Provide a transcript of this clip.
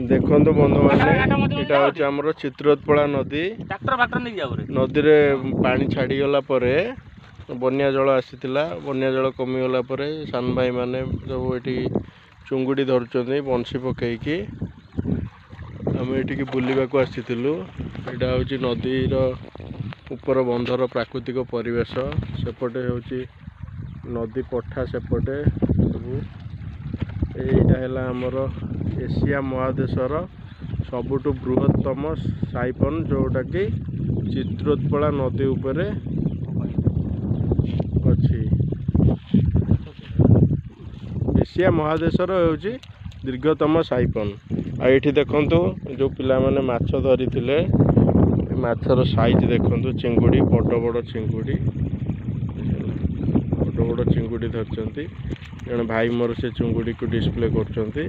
ଦେଖନ୍ତୁ ବନ୍ଧୁମାନେ, ଏଇଟା ହେଉଛି ଆମର ଚିତ୍ରୋତ୍ପଳା ନଦୀ। ଟ୍ରାକ୍ଟର ଫାକ୍ଟର ନେଇକି ଯାଉ। ନଦୀରେ ପାଣି ଛାଡ଼ିଗଲା ପରେ ବନ୍ୟା ଜଳ ଆସିଥିଲା। ବନ୍ୟା ଜଳ କମିଗଲା ପରେ ସାନ ଭାଇମାନେ ସବୁ ଏଠି ଚୁଙ୍ଗୁଡ଼ି ଧରୁଛନ୍ତି ବଂଶୀ ପକେଇକି। ଆମେ ଏଠିକି ବୁଲିବାକୁ ଆସିଥିଲୁ। ଏଇଟା ହେଉଛି ନଦୀର ଉପର ବନ୍ଧର ପ୍ରାକୃତିକ ପରିବେଶ। ସେପଟେ ହେଉଛି ନଦୀ ପଠା, ସେପଟେ ସବୁ। ଏଇଟା ହେଲା ଆମର ଏସିଆ ମହାଦେଶର ସବୁଠୁ ବୃହତ୍ତମ ସାଇପନ୍, ଯେଉଁଟାକି ଚିତ୍ରୋତ୍ପଳା ନଦୀ ଉପରେ ଅଛି। ଏସିଆ ମହାଦେଶର ହେଉଛି ଦୀର୍ଘତମ ସାଇପନ୍। ଆଉ ଏଇଠି ଦେଖନ୍ତୁ, ଯେଉଁ ପିଲାମାନେ ମାଛ ଧରିଥିଲେ, ମାଛର ସାଇଜ୍ ଦେଖନ୍ତୁ। ଚିଙ୍ଗୁଡ଼ି, ବଡ଼ ବଡ଼ ଚିଙ୍ଗୁଡ଼ି, ବଡ଼ ବଡ଼ ଚିଙ୍ଗୁଡ଼ି ଧରିଛନ୍ତି। ଜଣେ ଭାଇ ମୋର ସେ ଚିଙ୍ଗୁଡ଼ିକୁ ଡିସପ୍ଲେ କରୁଛନ୍ତି।